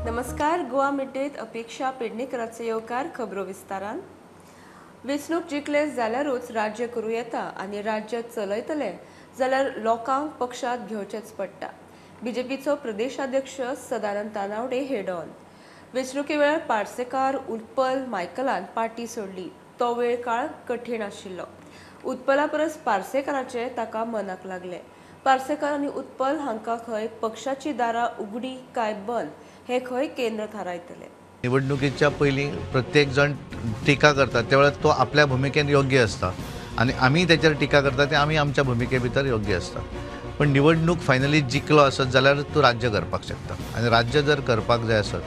नमस्कार, गोवा मिड-डेत अपेक्षा पेडणेकराचो येवकार. खबरो विस्तारान. वेंचणूक जिखले जाल्यारूच राज्य करूं येता आनी राज्य चलयतले जाल्यार लोकांक पक्षांत घेवचेंच पडटा. बीजेपीचो प्रदेशाध्यक्ष सदानंद तानावडे हे डॉन. वेंचणुके वेळार पार्सेकार, उत्पल, मायकलान पार्टी सोडली तो वेळ काळ कठीण आशिल्लो. उत्पला परस पार्सेकाराचे ताका मनाक लागले. पार्सेकार आनी उत्पल हांकां खंय पक्षाची दारां उगडी काय बंद हे खंय केंद्र थारायतले. निवडणुकीच्या पयलीं प्रत्येक जण टिका करता त्या वेळार तो आपल्या भुमिकेन योग्य आसता आनी आमी तेचेर टिका करता ते आमी आमच्या भुमिके भितर योग्य आसता. पण निवडणूक फायनली जिखलो आसत जाल्यार तूं राज्य करपाक शकता आनी राज्य जर करपाक जाय आसत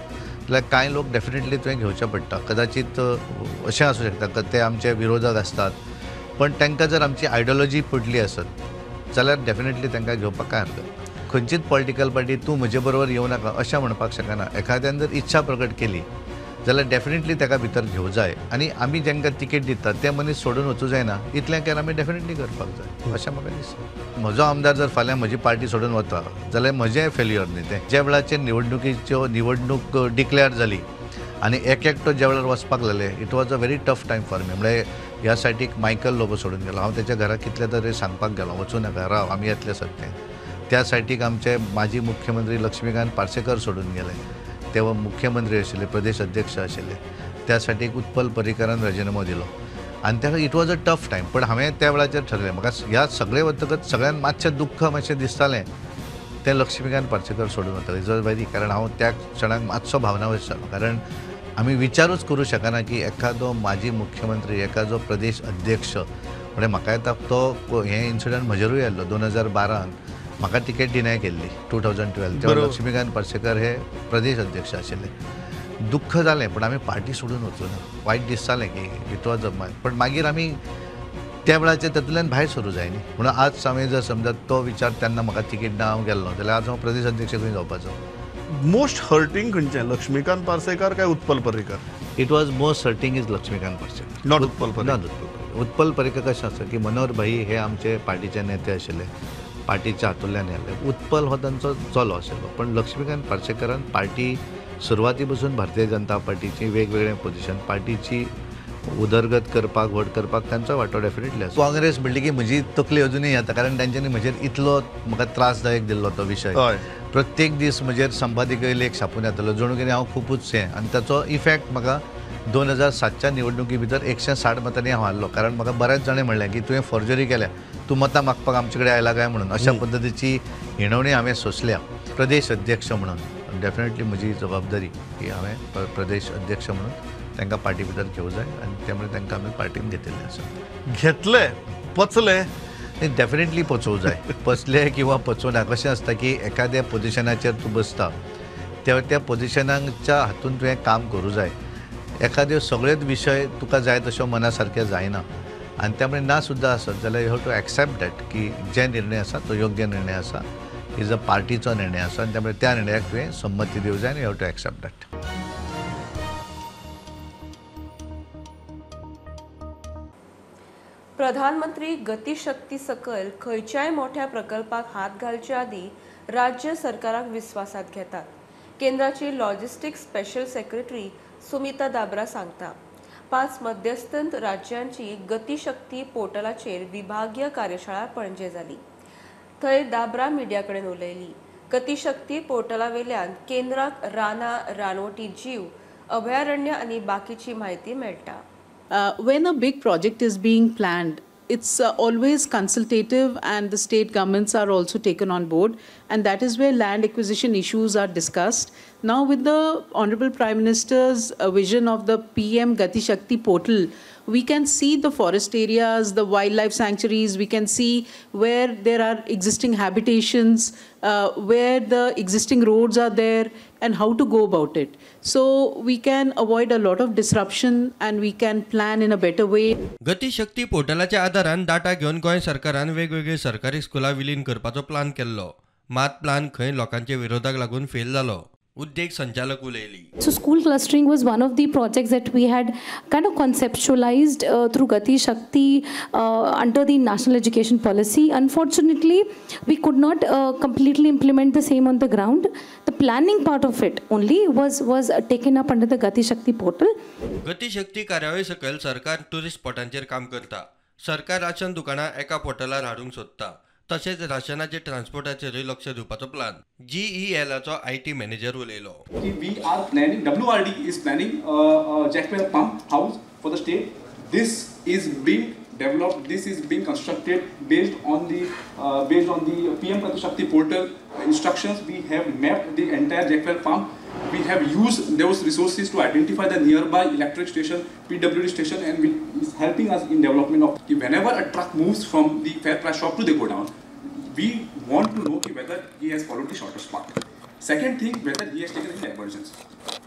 जाल्यार कांय लोक डेफिनेटली तुवें घेवचें पडटा. कदाचित अशें आसूं शकता ते आमचे विरोधक आसतात पण तांकां जर आमची आयडियोलॉजी पडली आसत जाल्यार डेफिनेटली तांकां घेवपाक कांय हरकत ना. खंयचीच पॉलिटिकल पार्टी तूं म्हजे बरोबर येवं नाका अशें म्हणपाक शकना. एखाद्यान जर इच्छा प्रकट केली जाल्यार डेफिनेटली ताका भितर घेवं जाय आनी आमी जांकां तिकेट दितात ते मनीस सोडून वचूं जायना इतलें केन्ना आमी डेफिनेटली करपाक जाय अशें म्हाका दिसता. म्हजो आमदार जर फाल्यां म्हजी पार्टी सोडून वता जाल्यार म्हजें फेल्युअर न्ही तें. ज्या वेळाचेर निवडणुकीच्यो निवडणूक डिक्लेअर जाली आनी एक एकटो ज्या वेळार वचपाक लागले it was a very tough time for me. म्हळ्यार ह्या सायडीक मायकल लोबो सोडून गेलो, हांव तेच्या घरा कितले तरी सांगपाक गेलो वचूं नाका राव आमी येतले सत्तेन. त्या सायडीक आमचे माजी मुख्यमंत्री लक्ष्मीकांत पार्सेकर सोडून गेले, ते मुख्यमंत्री आशिल्ले, प्रदेश अध्यक्ष आशिल्ले. त्या सायडीक उत्पल पर्रीकरान राजिनामो दिलो आनी त्या it was a tough time. पण हांवें त्या वेळाचेर ठरयलें म्हाका ह्या सगळे वतकच सगळ्यांत मातशें दुख्ख मातशें दिसतालें तें लक्ष्मीकांत पार्सेकर सोडून वतले is was very, कारण हांव त्या क्षणाक मातसो भावनावश जालो. कारण आमी विचारूच करूं शकना की एखादो माजी मुख्यमंत्री, एखादो प्रदेश अध्यक्ष, म्हणजे म्हाका येता तो हें इन्सिडंट म्हजेरूय आयल्लो 2012 म्हाका तिकेट डिनाय केल्ली 2012 तेन्ना लक्ष्मीकांत पार्सेकर हे प्रदेश अध्यक्ष आशिल्ले. दुख्ख जालें पण आमी पार्टी सोडून वचूं ना, वायट दिसतालें की it was a, पण मागीर आमी त्या वेळाचेर तातूंतल्यान भायर सरूं जाय न्ही. म्हणून आज हांवें जर समजा तो विचार तेन्ना म्हाका तिकेट ना हांव गेल्लो जाल्यार आज हांव प्रदेश अध्यक्ष खंय जावपाचो. मोस्ट हर्टिंग खंयचें, लक्ष्मीकांत पार्सेकर काय Utpal Parrikar? It was most hurting is Laxmikant Parsekar, not Utpal Parrikar. Not Utpal Parrikar. Utpal Parrikar कशें आसा की मनोहर भाई हे आमचे पार्टीचे नेते आशिल्ले, पार्टीच्या हातूंतल्यान आयले. उत्पल हो तांचो चलो आशिल्लो पण लक्ष्मीकांत पार्सेकरान पार्टी सुरवाती पसून भारतीय जनता पार्टीची वेगवेगळे पोजिशन, पार्टीची उदरगत करपाक व्हड करपाक तांचो वांटो डेफिनेटली आसा. काँग्रेस म्हणली की म्हजी तकली अजुनूय येता कारण तांच्यांनी म्हजेर इतलो म्हाका त्रासदायक दिल्लो तो विशय. प्रत्येक दीस म्हजेर संपादकीय लेख छापून येतालो जणू कितें हांव खुबूच हें, आनी ताचो इफेक्ट म्हाका 2007च्या निवडणुकी भितर 160 मतांनी हांव हारलो. कारण म्हाका बऱ्याच जाणांनी म्हणलें की तुवें फॉर्जरी केल्या, तूं मतां मागपाक आमचे कडेन आयला काय म्हणून. अशा पद्दतीची हिणवणी हांवें सोंसल्या. प्रदेश अध्यक्ष म्हणून डेफिनेटली म्हजी जबाबदारी की हांवें प्रदेश अध्यक्ष म्हणून तांकां पार्टी भितर घेवं जाय आनी त्यामुळे तांकां आमी पार्टीन घेतिल्लें आसा. घेतले, पचले? डेफिनेटली पचोवं जाय. पचले किंवा पचोवना कशें आसता की एखाद्या पोजिशनाचेर तूं बसता त्या त्या पोजिशनाच्या हातून तुवें काम करूं जाय. एखाद्यो सगळेच विशय तुका जाय तश्यो मना सारके जायना आनी त्यामुळे ना सुद्दां आसत जाल्यार you have to accept that की जे निर्णय आसा तो योग्य निर्णय आसा, is a पार्टीचो निर्णय आसा आनी त्यामुळे त्या निर्णयाक तुवें संमती दिवंक जाय आनी you have to accept that. प्रधानमंत्री गतिशक्ती सकयल खंयच्याय मोठ्या प्रकल्पाक हात घालचे आदीं राज्य सरकाराक विस्वासात घेतात. केंद्राची logistic special secretary Sumita Dabra सांगता. 5 मध्यस्थंत राज्यांची गतिशक्ती पोर्टलाचेर विभागीय कार्यशाळा पणजे जाली. थंय दाबरा मिडिया कडेन उलयली. गतिशक्ती पोर्टलावेल्यान केंद्राक रानां, रानवटी जीव, अभयारण्य आनी बाकीची म्हायती मेळटा. When a big project is being planned, it's always consultative and the state governments are also taken on board, and that is where land acquisition issues are discussed. Now with the Honorable Prime Minister's vision of the PM Gati Shakti portal, we can see the forest areas, the wildlife sanctuaries, we can see where there are existing habitations, where the existing roads are there and how to go about it. So we can avoid a lot of disruption and we can plan in a better way. Gati Shakti पोर्टलाच्या आदारान data घेवन गोंय सरकारान वेगवेगळी सरकारी स्कुलां विलीन करपाचो plan केल्लो. मात प्लान खंय लोकांच्या विरोधाक लागून फेल जालो. उद्देग संचालक उलयली. So school clustering was one of the projects that we had kind of conceptualized through Gati Shakti under the National Education Policy. Unfortunately, we could not completely implement the same on the ground. The planning part of it only was taken up under the Gati Shakti portal. Gati Shakti कार्यावळी सकयल सरकार tourist स्पॉटांचेर काम करता. सरकार ration दुकानां एका पोर्टलार हाडूंक सोदता. तशेंच राशनाचे ट्रान्सपोर्टाचेरूय लक्ष दिवपाचो प्लान. जीईएलाचो IT manager उलयलो. We are planning, WRD is planning jackwell pump house for the state. This is being developed, this is being constructed based on the PM Gati Shakti portal instructions. We have mapped the entire jackwell pump. We have used those resources to identify the nearby electric station, PWD station, and is helping us in development of. Whenever a truck moves from the fair price shop to the godown, we want to know whether he has followed the shortest path. Second thing, whether he has taken any diversions.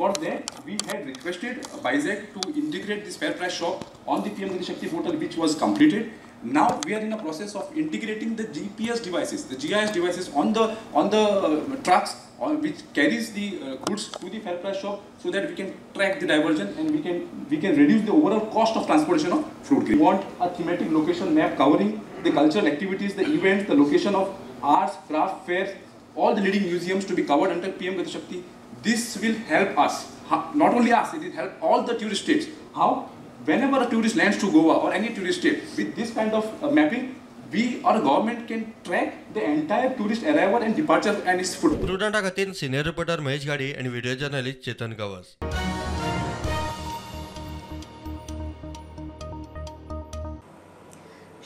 For that, we had requested BISAG to integrate this fair price shop on the PM Gati Shakti portal, which was completed. Now we are in a process of integrating the GPS devices, the GIS devices on the trucks which carries the goods to the fair price shop, so that we can track the diversion and we can reduce the overall cost of transportation of fruit. We want a thematic location map covering the cultural activities, the events, the location of arts, craft fairs, all the leading museums to be covered under PM Gati Shakti. This will help us, not only us, it will help all the tourist states. How? Whenever a tourist lands to Goa or any tourist state, with this kind of mapping, we or government can track the entire tourist arrival and departure and its foot. प्रुडंटा खातीर senior reporter Mahesh Ghadi आनी video journalist Chetan Gawas.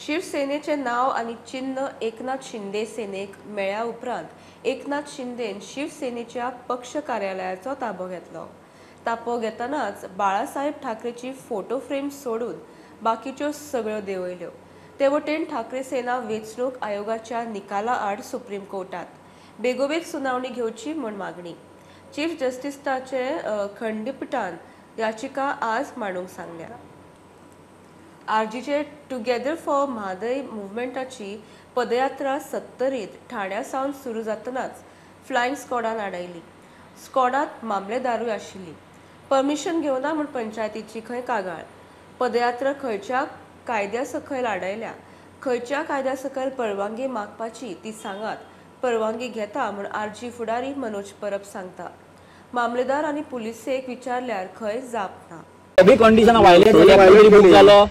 शिवसेनेचे नाव आनी चिन्ह Eknath Shinde Sinek मेळ्ळ्या उपरांत एकनाथ शिंदेन शिवसेनेच्या पक्ष कार्यालयाचो ताबो घेतलो. ताबो घेतनाच बाळासाहेब ठाकरेची फोटो फ्रेम सोडून बाकीच्यो सगळ्यो देंवयल्यो. ते वटेन ठाकरे सेना वेंचणूक आयोगाच्या निकाला आड सुप्रीम कोर्टात बेगोबेग सुनावणी घेवची म्हूण मागणी. चीफ जस्टिसाचे खंडपिठान याचिका आज मांडूंक सांगल्या. आरजीचे टुगेदर फॉर म्हादय मुवमेंटाची पदयात्रा सत्तरीत ठाण्या सावन सुरू जातनाच फ्लायिंग स्क्वॉडान आडायली. स्क्वॉडांत मामलेदारूय आशिल्ली. परमिशन घेवना म्हूण पंचायतीची खंय कागाळ. पदयात्रा खंयच्या कायद्या सकयल आडायल्या, खंयच्या कायद्या सकयल परवानगी मागपाची ती सांगात, परवानगी घेता म्हूण आरजी फुडारी मनोज परब सांगता. मामलेदार आनी पुलिसेक विचारल्यार खंय जाप ना. कंडिशन व्हायलेट जालो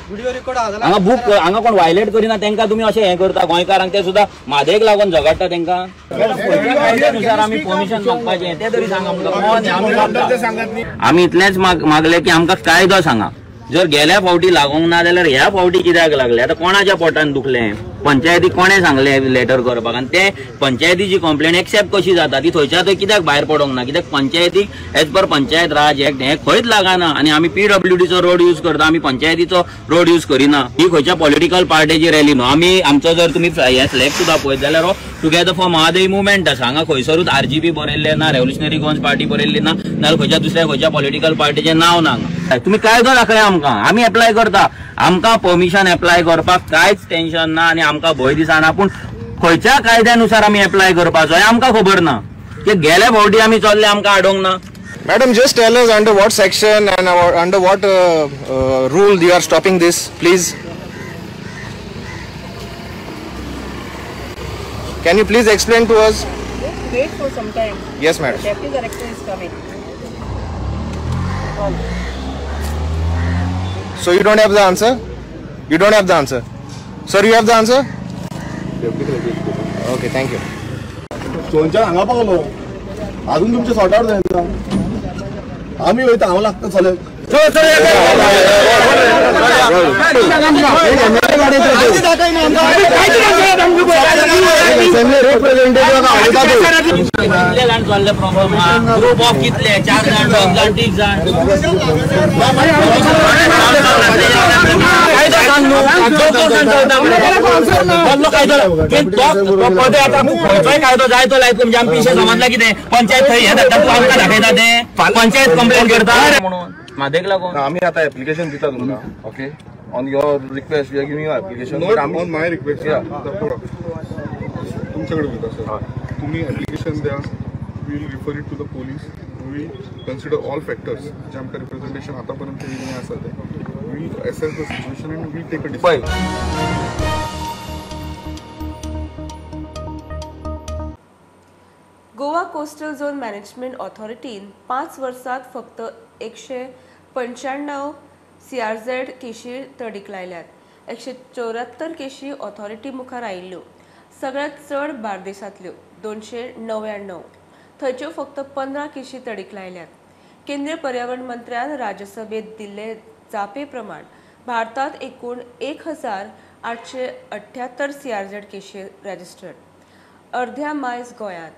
हांगा बुक हांगा कोण व्हायलेट करिना तेंका तुमी अशें हें करता. गोंयकारांक ते सुद्दां म्हादयक लागून झगडटा तेंकां. कायद्यानुसार आमी परमिशन मागपाचें तें तरी सांगा आमकां. आमी इतलेंच मागलें की आमकां कायदो सांगा. जर गेल्या फावटी लागूंक ना जाल्यार ह्या फावटी कित्याक लागले? आतां कोणाच्या पोटान दुखलें? पंचायती कोणें सांगलें लेटर करपाक? आनी ते पंचायतीची कंप्लेन एक्सेप्ट कशी जाता? ती थंयच्या थंय कित्याक भायर पडोंक ना? कित्याक पंचायतीक as per Panchayat Raj act हें खंयच लागना. आनी आमी पीडब्ल्यूडीचो रोड यूज करता, आमी पंचायतीचो रोड यूज करिना. ही खंयच्या पॉलिटिकल पार्टीची रॅली न्हू. आमी आमचो जर तुमी हे फ्लॅग सुद्दां पळयत जाल्यार हो टुगेदर फॉर महादेव मुवमेंट आसा. हांगा खंयसरूच आरजीपी बरयल्लें ना, रेव्होल्युशनरी गोवन्स पार्टी बरयल्ली ना, नाजाल्यार खंयच्या दुसऱ्या खंयच्या पॉलिटिकल पार्टीचें नांव ना हांगा. तुमी कायदो दाखया आमकां, आमी एप्लाय करता. आमकां परमिशन एप्लाय करपाक कांयच टेन्शन ना आनी आमकां भंय दिसना. पूण खंयच्या कायद्यानुसार आमी एप्लाय करपाचो हें आमकां खबर ना. की गेल्या फावटी आमी चल्ले आमकां आडोवंक ना. Madam, just tell us under what section and under what rule you are stopping this, please. Can you please explain to us? Just wait for some time. Yes, madam. The deputy director is coming. So you don't have the answer? You don't have the answer. Sir, you have the answer? Okay, thank you. सोनच्या हांगा पावलो अजून तुमचे sort out जायना. आमी वयता हांव लागता चलत. कितले जाण चल्ले प्रॉब्लम? ग्रुप ऑफ कितले? 4 जाण, 5 जाण, 3 जाण. खंयचोय कायदो जाय तो लायत म्हणजे आमी पिशे समजला कितें? पंचायत थंय हें धाडटा, तूं आमकां दाखयता तें पंचायत कंप्लेन करता म्हणून म्हादयक लागून. आमी आतां एप्लिकेशन दिता तुमकां. Okay, on your request we are giving you application. Not on my request. तुमच्याकडे उलयता सर. तुम्ही एप्लिकेशन द्या, We will refer it to the police. We will consider all factors जे आमकां रिप्रेझेंटेशन आतां पर्यंत येयल्लें आसा तें. We will assess the situation and we will take a decision. Goa coastal zone management ऑथॉरिटीन 5 वर्सांत फक्त 195 CRZ केशी तडीक लायल्यात. 174 केशी ऑथॉरिटी मुखार आयिल्ल्यो. सगळ्यांत चड बार्देसांतल्यो 299. थंयच्यो फक्त 15 केशी तडीक लायल्यात. केंद्रीय पर्यावरण मंत्र्यान राज्यसभेत दिल्ले जापे प्रमाण भारतांत एकूण 1878 CRZ केशी रजिस्टर्ड. अर्ध्या मायज गोंयांत.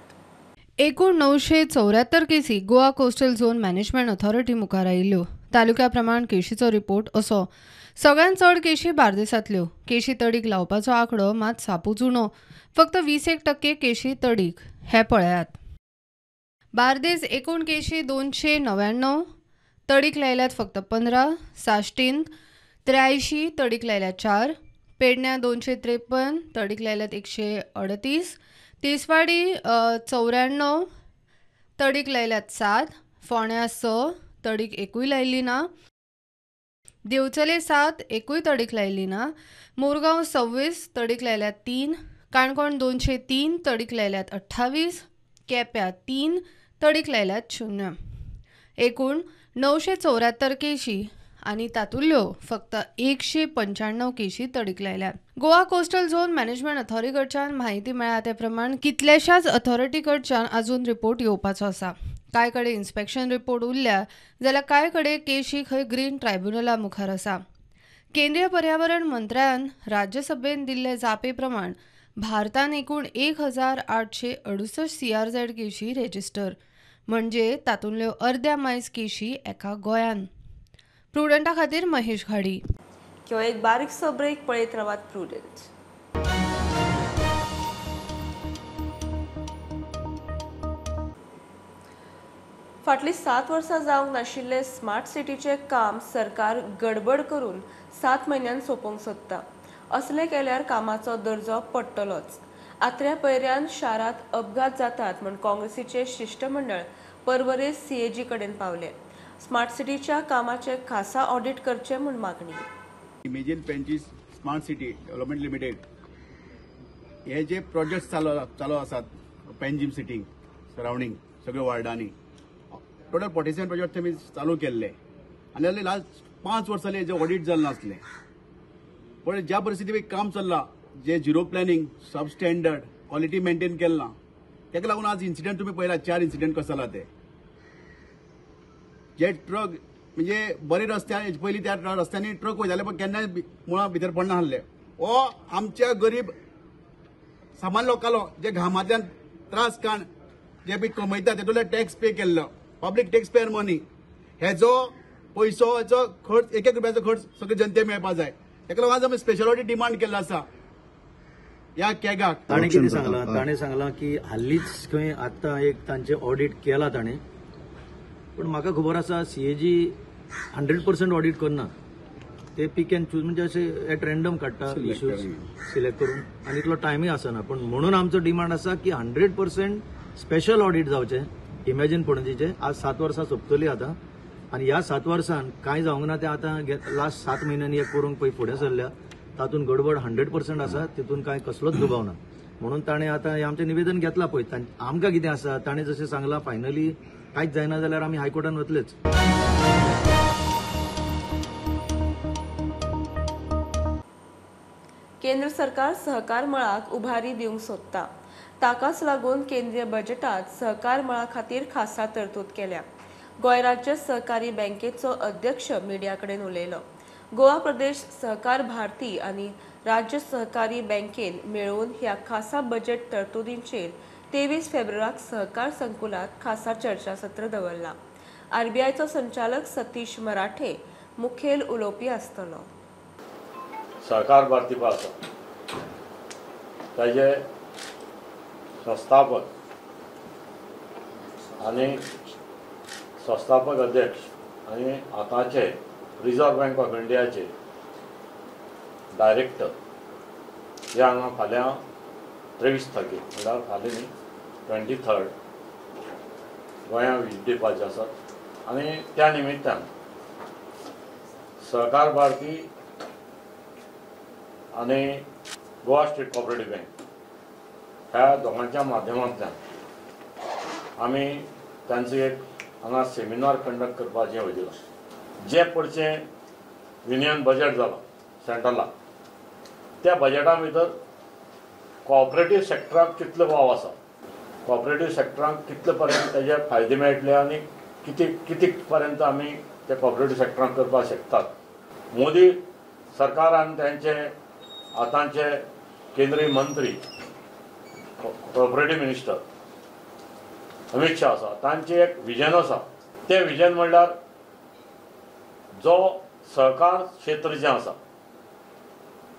एकूण 974 केसी Goa coastal zone management authority मुखार आयिल्ल्यो. तालुक्या प्रमाण केशीचो रिपोर्ट असो. सगळ्यांत चड केशी बार्देसांतल्यो. केशी तडीक लावपाचो आंकडो मात सापूच उणो. फक्त 21% केशी तडीक. हे पळयात. बार्देस एकूण केशी 299, तडीक लायल्यात फक्त 15. साश्टीन 83, तडीक लायल्यात 4. पेडण्या 253, तडीक लायल्यात 138. तिसवाडी 94, तडीक लायल्यात 7. फोंड्या 6, तडीक एकूय लायली ना. दिवचले 7, एकूय तडीक लायली ना. मुरगांव 26, तडीक लायल्यात 3. काणकोण 203, तडीक लायल्यात 28. केप्यां 3, तडीक लायल्यात 0. एकूण 974 केशी आनी तातुल्ल्यो फक्त 195 केशी तडीक लायल्यात. Goa coastal zone management authority कडच्यान म्हायती मेळ्ळा ते प्रमाण कितल्याशाच ऑथॉरिटी कडच्यान अजून रिपोर्ट येवपाचो आसा. कांय कडेन इन्स्पेक्शन रिपोर्ट उरल्या जाल्यार कांय कडेन केशी खंय ग्रीन ट्रायब्युनला मुखार आसा. केंद्रीय पर्यावरण मंत्र्यान राज्यसभेन दिल्ले जापे प्रमाण भारतान एकूण 1868 CRZ केशी रेजिस्टर, म्हणजे तातूंतल्यो अर्द्या मायज केशी एका गोंयान. प्रुडंटा खातीर महेश घाडी. किंवा एक बारीकसो ब्रेक पळयत रावात प्रुडंट. फाटलीं 7 वर्सां जावंक नाशिल्ले स्मार्ट सिटीचें काम सरकार गडबड करून 7 म्हयन्यान सोंपोवंक सोदता. असलें केल्यार कामाचो दर्जो पडटलोच. आत्र्या पयऱ्यान शारांत अपघात जातात म्हूण काँग्रेसीचें शिश्टमंडळ परवरे CAG कडेन पावलें. स्मार्ट सिटीच्या कामाचें खासा ऑडिट करचें म्हूण मागणी. Imagine Panaji smart city development limited हे जे प्रोजेक्ट चालू आसात पेंजीम सिटी सरावंडींग सगळे वार्डांनी टोटल 47 प्रोजेक्ट तेमी चालू केल्ले आनी लास्ट 5 वर्सां हेजें ऑडिट जालें नासलें. पण ज्या परिस्थिती काम चल्लां जे zero planning sub standard quality maintain केलें ना तेका लागून आज इन्सिडंट तुमी पळयला 4 इन्सिडंट कशे जाला ते. जे ट्रक म्हणजे बरे रस्त्यार पयलीं त्या रस्त्यांनी ट्रक वयताले पण केन्नाय मुळां भितर पडनासले. हो आमच्या गरीब सामान्य लोकांलो जे घामांतल्यान त्रास काण जे बी कमयता तेतूंतल्यान टॅक्स पे केल्लो पब्लीक टॅक्स पेयर मनी हेजो पयसो हेचो खर्च 1-1 रुपयाचो खर्च सगळे जनते मेळपा जाय. तेका लागून आज आमी स्पेशल ऑडिट डिमांड केल्लो आसा ह्या कॅगाक. ताणें कितें सांगलां, ताणें सांगलां की हालींच खंय आतां एक तांचें ऑडिट केलां ताणें, पूण म्हाका खबर आसा CAG 100% audit करना. ते पीक एंड चूज म्हणजे अशे एट रँडम काडटा इश्यूज सिलेक्ट करून आनी इतलो टायमूय आसना. पूण म्हणून आमचो डिमांड आसा की 100% स्पेशल ऑडिट जावचें इमॅजीन पणजीचें. आज 7 वर्सां सोंपतली आतां आनी ह्या 7 वर्सांत कांय जावंक ना तें आतां लास्ट 7 म्हयन्यांनी एक करूंक पळय फुडें सरल्या तातूंत गडबड 100% आसा, तितून कांय कसलोच दुबाव ना. म्हणून ताणें आतां हें आमचें निवेदन घेतलां पळय. आमकां कितें आसा ताणें जशें सांगलां फायनली कांयच जायना जाल्यार आमी हायकोर्टान वतलेच. केंद्र सरकार सहकार मळाक उभारी दिवंक सोदता. ताकाच लागून केंद्रीय बजेटात सहकार मळा खातीर खासा तरतूद केल्या. गोंय राज्य सहकारी बँकेचो अध्यक्ष मिडिया कडेन उलयलो. गोवा प्रदेश सहकार भारती आनी राज्य सहकारी बँकेन मेळून ह्या खासा बजेट तरतुदींचेर 23 फेब्रुवाराक सहकार संकुलात खासा चर्चासत्र दवरला. आरबीआयचो संचालक सतीश मराठे मुखेल उलोवपी आसतलो. सहकार भारती आसा ताजे संस्थापक आनी संस्थापक अध्यक्ष आनी आतांचे रिजर्व बँक ऑफ इंडियाचे डायरेक्टर हे हांगा फाल्यां 23 तारखेक म्हणल्यार फाल्यां न्ही 23 गोंया व्हीट दिवपाचे आसात आनी त्या निमित्तान सहकार भारती आनी गोवा स्टेट कॉपरेटिव्ह बँक ह्या दोगांच्या माध्यमांतल्यान आमी तांचे एक हांगा सेमिनार कंडक्ट करपाचें येवजिलां. जें पडचें युनियन बजेट जालां सेंट्रलाक त्या बजेटा भितर कॉपरेटीव सेक्टराक कितलो वाव आसा, कॉपरेटीव सेक्टराक कितले पर्यंत तेजे फायदे मेळटले आनी कितें पर्यंत आमी ते कॉपरेटीव सेक्टराक करपाक शकतात. मोदी सरकार आनी तांचे आतांचे केंद्रीय मंत्री कॉपरेटीव मिनिस्टर अमित शाह आसा, तांचें एक विजन आसा. तें विजन म्हणल्यार जो सहकार क्षेत्र जें आसा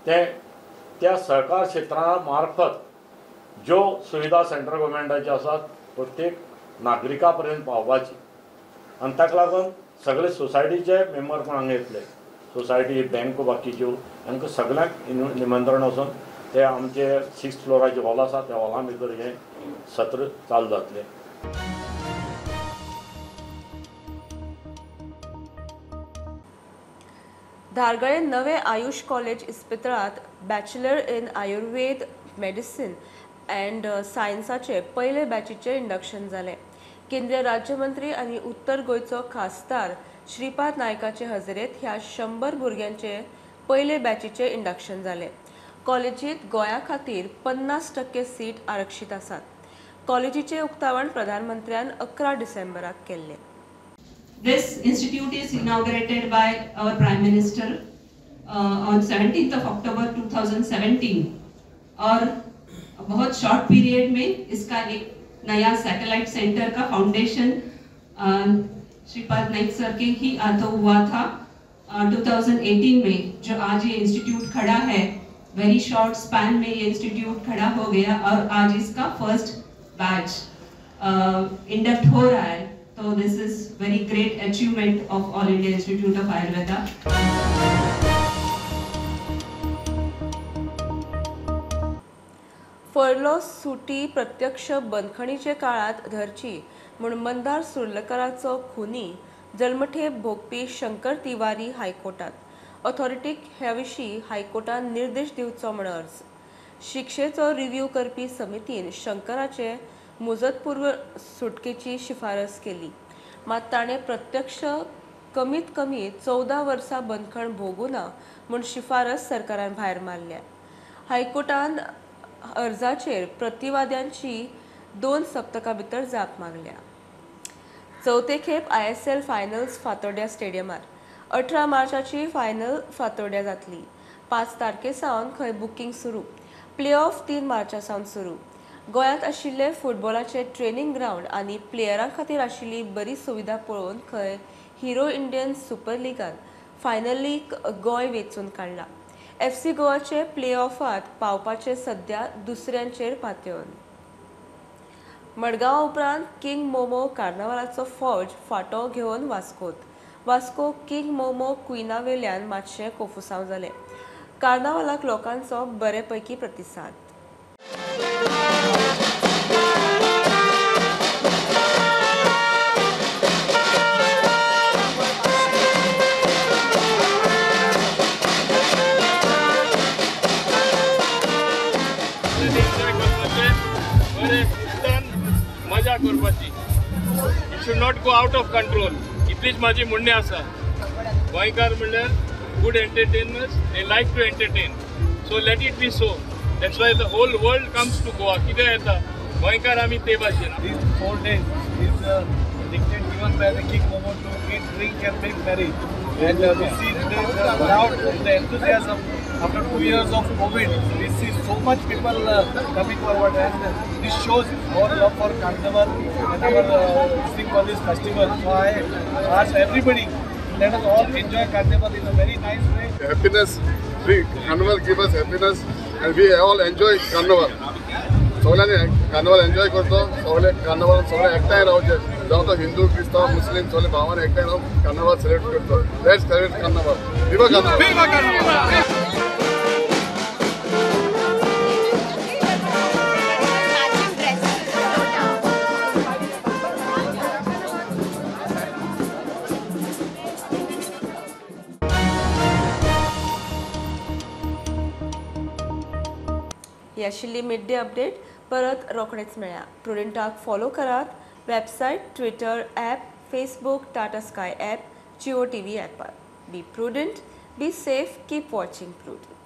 तें त्या सहकार क्षेत्रा मार्फत ज्यो सुविधा सेंट्रल गव्हर्मेंटाच्यो आसात प्रत्येक नागरिका पर्यंत पावपाची आनी ताका लागून सगळे सोसायटीचे मेंबर पण हांगा येतले, सोसायटी बँको बाकीच्यो हांकां सगळ्यांक निमंत्रण वचून ते आमचे 6th फ्लोराचे हॉल आसा त्या हॉला भितर हें सत्र चालू जातलें. धारगळे नवे आयुष कॉलेज इस्पितळांत bachelor in Ayurveda medicine and सायन्साचे पयले बॅचीचें इंडक्शन जालें. केंद्रीय राज्यमंत्री आनी उत्तर गोंयचो खासदार श्रीपाद नायकाचे हजेरेंत ह्या 100 भुरग्यांचे पयले बॅचीचें इंडक्शन जालें. कॉलेजींत गोंया खातीर 50% सीट आरक्षीत आसात. कॉलेजीचें उक्तावण प्रधानमंत्र्यान 11 डिसेंबराक केल्लें. This institute is inaugurated by our Prime Minister on 17th of October 2017 और बहुत शॉर्ट पीरियड में इसका एक नया सैटेलाइट सेंटर का फाउंडेशन श्रीपाद नाइक सर के ही हाथों हुआ था 2018 में. जो आज ये इंस्टीट्यूट खड़ा है, वेरी शॉर्ट स्पैन में ये इंस्टीट्यूट खड़ा हो गया और आज इसका फर्स्ट बैच इंडक्ट हो रहा है. तो this is very great achievement of All India Institute of Ayurveda. Furlough सुटी प्रत्यक्ष बंदखणीचे काळात धरची म्हूण मंदार सुर्लकाराचो खुनी जल्मठेप भोगपी शंकर तिवारी हायकोर्टात. ऑथॉरिटीक ह्या विशीं हायकोर्टान निर्देश दिवचो म्हूण अर्ज. शिक्षेचो रिव्ह्यू करपी समितीन शंकराचे मुजतपूर्व सुटकेची शिफारस केली. मात ताणें प्रत्यक्ष कमीत कमी 14 वर्सां बंदखण भोगूना म्हूण शिफारस सरकारान भायर मारल्या. हायकोर्टान अर्जाचेर प्रतिवाद्यांची 2 सप्तकां भितर जाप मागल्या. चवथे खेप ISL finals Fatorda स्टेडियमार 18 मार्चाची फायनल फातोड्या जातली. 5 तारखे सावन खंय बुकींग सुरू. प्ले ऑफ 3 मार्चा सावन सुरू. गोंयांत आशिल्ले फुटबॉलाचे ट्रेनिंग ग्रावंड आनी प्लेयरां खातीर आशिल्ली बरी सुविधा पळोवन खंय हिरो इंडियन सुपर लिगान फायनलीक गोंय वेंचून काडला. FC गोवाचे प्ले ऑफात पावपाचे सध्या दुसऱ्यांचेर पातयेवन. मडगांव उपरांत किंग मोमो कार्नावालाचो फौज फांटो घेवन वास्कोत. वास्को किंग मोमो क्विना वेल्यान मातशें कोफुसांव जालें. कार्नावालाक लोकांचो बरे पैकी प्रतिसाद. मजा करपाची. It should not go out of control. इतलीच माझी म्हणणें आसा. गोंयकार म्हणल्यार good entertainers, they like to entertain, so let it be so. That's why the whole world comes to Goa. कितें येता गोंयकार आमी ते भाशेन. These 4 days is dictate given by the King Momo to eat, drink and make merry. And we see today's crowd, the enthusiasm after 2 years of COVID, we see so much people coming forward, and this shows our love for Carnival and our thing for this festival. So I ask everybody, let us all enjoy Carnival in a very nice way. Happiness, Carnival gives us happiness, and we all enjoy Carnival. सगळ्यांनी carnival enjoy करतो, सगळे carnival सगळे एकठांय रावचे, जावं तो हिंदू क्रिस्तांव मुस्लीम सगळे भावान एकठांय रावन कार्निवल सेलिब्रेट करतो. Let's celebrate Carnival. Viva Carnival. ही आशिल्ली मिड डे अपडेट. परत रोखडेच मेळया. प्रुडंटाक फॉलो करात website, Twitter app, Facebook, Tata Sky app, Jio TV ॲपार. Be prudent, be safe, keep watching Prudent.